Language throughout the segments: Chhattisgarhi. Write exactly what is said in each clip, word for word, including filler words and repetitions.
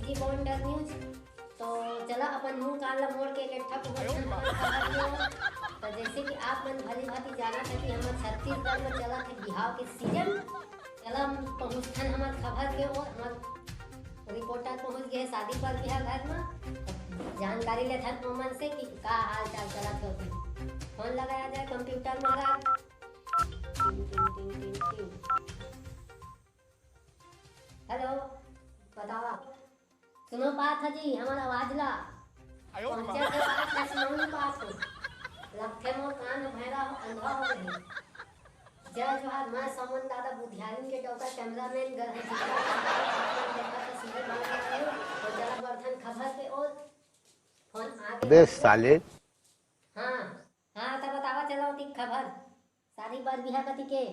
Reporter News। तो चला अपन मुंह कान ला मोड़ के एक ठा पहुंचन हमर खबर के ओर। तो जैसे कि आप मन भली भांति जानत हे कि हमर छत्तीसगढ़ में चलत हे बिहाव के सीजन। चला हम पहुंचथन हमर खबर के ओर। हमर रिपोर्टर पहुंच गए शादी पर बिहाव घर में। जानकारी लेथन ओमन से कि का हाल चाल चलत होती। फोन लगाया जाए कंप्यूटर महाराज। टिंग, टिंग, टिंग, टिंग, टिंग। हेलो, बतावा। सुनो पात ह जी, हमर आवाज ला। पहुंचे के बाद मैं सुनो नहीं पात हूँ। लगथे मोर कान भैरा हो, अंधा हो गए। जय जोहार, मैं समन दादा बुधियारिन के डौका कैमरामैन घर है जिसका देखा था सीधे बन गया हूँ। और जरा बर्धन खबर के ओर फोन आ गया। बे साले। हाँ, हाँ, तब बतावा चला ओती खबर। शादी बर बिहा कति के।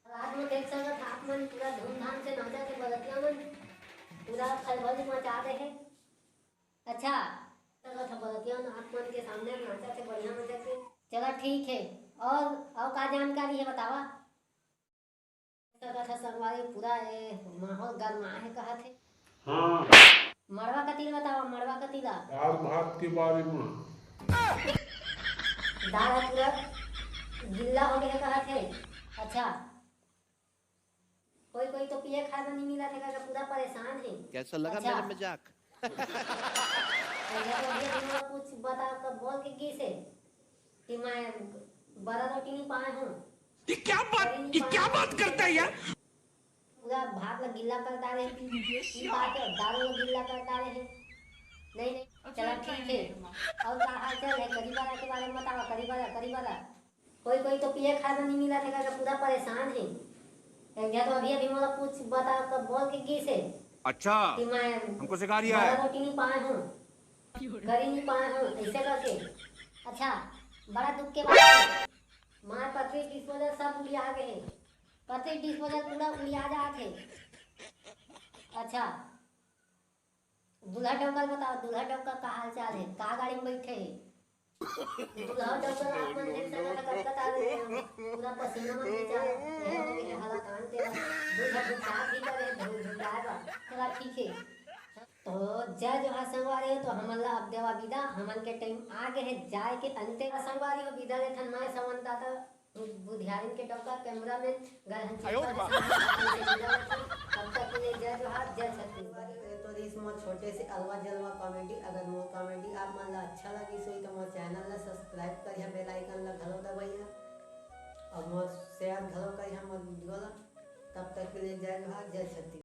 रात में देख सकत आप मन पूरा धूमधाम से नाचा थे बरतिया मन, पूरा खलबली मचा दे हे। अच्छा, सकत ह बरतिया मन आप मन के सामने नाचा थे बढ़िया मजा के। चला ठीक हे, और, और का जानकारी हे बतावा? सकत ह संगवारी पूरा ए माहौल गरमा हे कहत हे। हाँ। मड़वा कति ल बतावा, मड़वा कति ला। दाल भात के बारे में। दाल ह पूरा गिल्ला हो गया कहत हे। अच्छा, कोई कोई तो पिए खाए बर नहीं मिलत हे, करके पूरा परेशान हे। कैसा लगा अच्छा। मेरा मजाक? तो ये तो भैया तुम लोग कुछ बता कर बोल के गिस हे कि मैं बड़ा रोटी नहीं पाए हूँ। ये क्या बात, ये क्या बात करता है यार? पूरा भात ला गिल्ला कर डाले हे। ये बात है, दाल ला गिल्ला कर डाले हे। नहीं, नहीं, चला ठीक है। और का हाल चाल है? करीबा के बारे में बतावा, करीबा, करीबा। कोई, कोई तो पिए खाए बर नहीं मिलत हे, करके पूरा परेशान हे। एक झन तो अभी, अभी मोला कुछ बता कर बोल के गिस हे अच्छा, कि मैं हमको सिखा रिया है। बड़ा रोटी नहीं पाए हूँ, करी नहीं पाए हूँ, ऐसे करके। अच्छा, बड़ा दुख के बात हे। मार पत्थरी डिस्पोजल सब उड़िया गए हे। पत्थरी डिस्पोजल पूरा उड़िया जात हे। अच्छा, दूल्हा डौका ल बताओ, दूल्हा डौका का हाल चाल हे, का गाड़ी में बैठे हे? दूल्हा डौका ल आप मन देख सकत ह, कतका तार रहे हो, पूरा पसीना मन बेचारा, ये हो गए हलाकान तेरा, दूल्हा बुझात भी करे, धुल झुकाए बा, चला ठीक हे। तो जय जोहार संगवारी हो, तो हमन ला अब देवा विदा, हमन के टाइम आ गए हे जाए के अंते। संगवारी हो, विदा लेथन मैं समन दादा, बुधियारिन के डौका कैमरामैन गरहन चिप्पा के साथ आपसे विदा लेथन। तब तक के लिए जय जोहार, जय छत्तीसगढ़। ये तो रहिस मोर छोटे से अलवा जलवा कॉमेडी। अगर मोर कॉमेडी आप मन ला अच्छा लगिस होही तो मोर चैनल ला सब्सक्राइब करिहा, बेल आइकन ला घलो दबइहा और मोर शेयर घलो करिहा मोर वीडियो ला। तब तक के लिए जय जोहार, जय छत्तीसगढ़।